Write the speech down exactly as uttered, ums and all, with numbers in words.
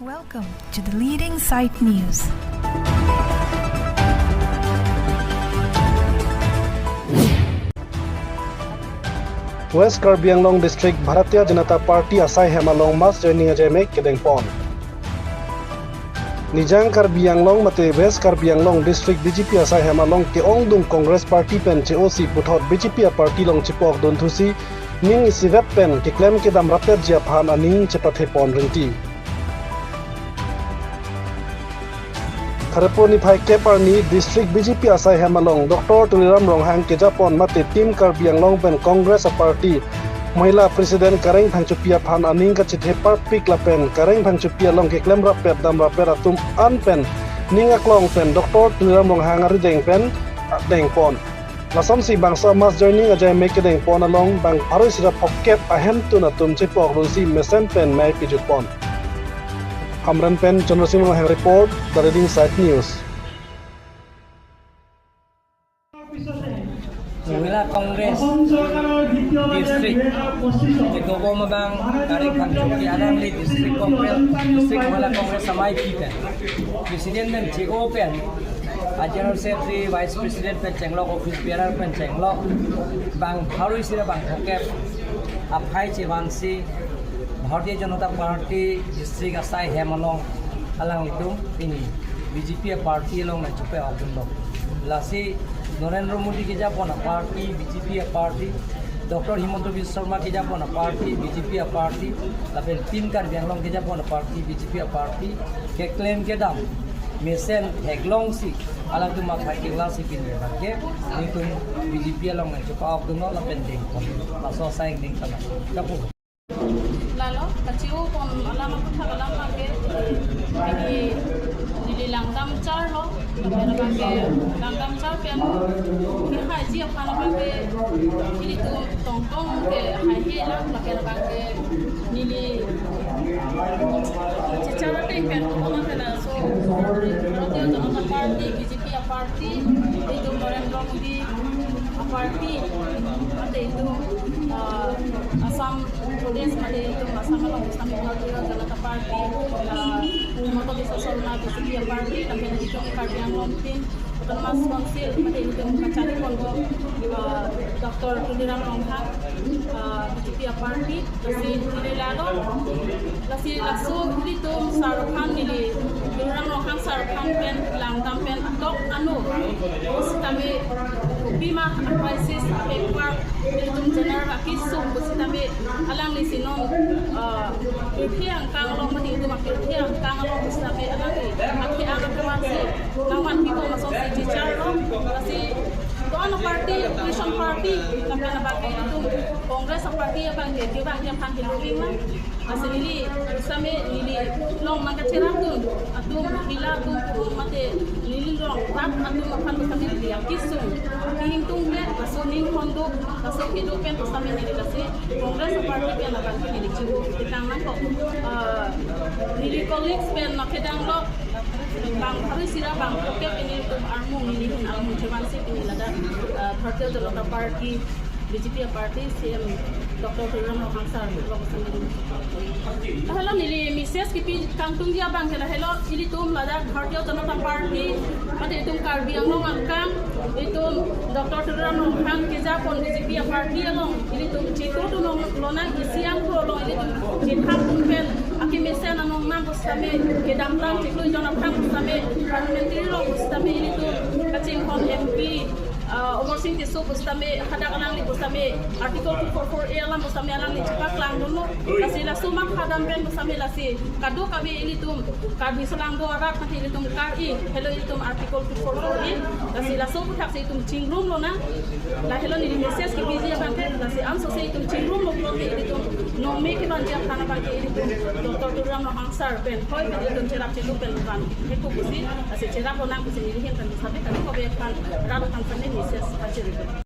Welcome to the leading site news. West Karbi Anglong District Bharatiya Janata Party asai hem along mass joining ajaimek kedengpon. Nijang Karbi Anglong mate West Karbi Anglong District B J P asai hem along ke-ongdung Congress Party pen che-osi puthot B J P a-party along chepokdun thusi ning isirap pen keklem kedam rapetji aphan aning chepathepon rinti. Kharepon niphai kep arni District B J P asai hem along Doctor Tuliram Ronghang kejapon mate Team Karbi Anglong pen Congress a-party Mahila President Kareng Phangchopi aphan aning kachethe parpik lapen Kareng Phangchopi along keklem rapet dam rapet atum an pen ning aklong pen Doctor Tuliram Ronghang arideng pen dengpon. Lasonsi bangso mass joining ajaimek kedengpon along bang pharo isi ra phokep ahemtun atum chepokdunsi mesen pen mei pijutpon. Hamren pen Chandra Sing Ronghang report, The Leading Site News. Mahila Congress District, kekobom abang Kareng Phangchopi alangli District Congress, District Mahila Congress amei pen President pen che-o pen, a General Secretary, Vice President pen chenglok, Office Bearer pen chenglok, bang pharo isi ra bang phokep aphai chevansi Bharatiya Janata Party District asai hem along alanglitum pini B J P a-party along nangchepa-okdunlo. Lasi Narendra Modi kejapon a-party B J P a-party, Doctor Himanta Biswa Sarma kejapon a-party B J P a-party, lapen Team Karbi Anglong kejapon a-party B J P a-party, keklem kedam mesen theklongsi alangtum matha keklarsi pini abangke nelitum B J P along nangchepa-okdunlo lapen dengpon. Laso asai dengpon. Kapu. Lalo, kache-opon alam aputhak alam abangke, neli, neli langdam charlo, lapen abangke langdam char pen, kihaiji aphan abangke, nelitum tongtong kehaihelang, lapen abangke, neli, chechar ateng pen, abangke laso, Bharatiya Janata Party, B J P a-party, itum Narendra Modi a-party, mate itum, ah, Assam Pradesh, mate itum Assam along pusitame Bharatiya Janata Party, ah, Himanta Biswa Sarma B J P a-party, lapen itum Karbi Anglong Autonomous Council, mate itum kacharli ponpo, ah, Doctor Tuliram Ronghang, ah, B J P a-party, lasi neli lalo, lasi laso ilitum sar aphan neli, Tuliram Ronghang sar aphan pen langdam pen atok ano, pusitame kopi ma crisis paper, ilitum general akesung pusitame alanglisi non, ah, pirthe angkang along mate itum apirthe angkang along pusitame alangli akhe-ang akevansi nangvanpipo, lasonsi checharlo, lasi do-an a-party, opposition party, lapen abangke itum Congress a-party abangke, kevangji aphan kelo vinglang. Lasi neli, same neli along nangkacherapdun atum, Mahila atum, atum mate neli along rat atum aphan pusitame neli akesung, kehingtung le, laso ning honduk, laso kedo pen pusitame neli lasi Congress a-party pen abangke neli che-o tekang nangkok. Ah, neli colleagues pen nangkedanglo, bang pharo isi ra bang phokep pini itum armung, nelihun armung chevansi pini ladak, ah, Bharatiya Janata Party, B J P a-party, C M Doctor Tuliram Ronghang sar along sendiri. Lahelo neli message kipi kangtungji abangke lahelo, ilitum ladak Bharatiya Janata Party, mate itum Karbi Anglong angkang, itum Doctor Tuliram Ronghang kejapon B J P a-party along, ilitum chetongdun lonang, isi angkro along ilitum chethapdun pen, akemesen anong nang pusitame, kedamtang chiklo jon aphan pusitame, parliamentary along pusitame ilitum kachinghon M P, ah, Amarsing Tisso pusitame, hadak alangli pusitame, Article two four four A alam pusitame alangli chepaklangdunlo. Lasi laso mat hadam pen pusitame lasi kadokave ilitum Karbi Anglong do arat mate ilitum kar-i, helo ilitum Article two four four A, lasi laso aphuthaksi itum chingrum lonang. Lahelo neli message kipiji abangke, lasi ansose itum chingrumlo pulote ilitum nome kevanji aphan abangke ilitum Doctor Tuliram Ronghang sar pen, hoi pen itum cherap chelu pen van heko pusi, lasi cherap lonang pusi neli ahin pen save kami kobe aphan, rat aphan save message pachiri.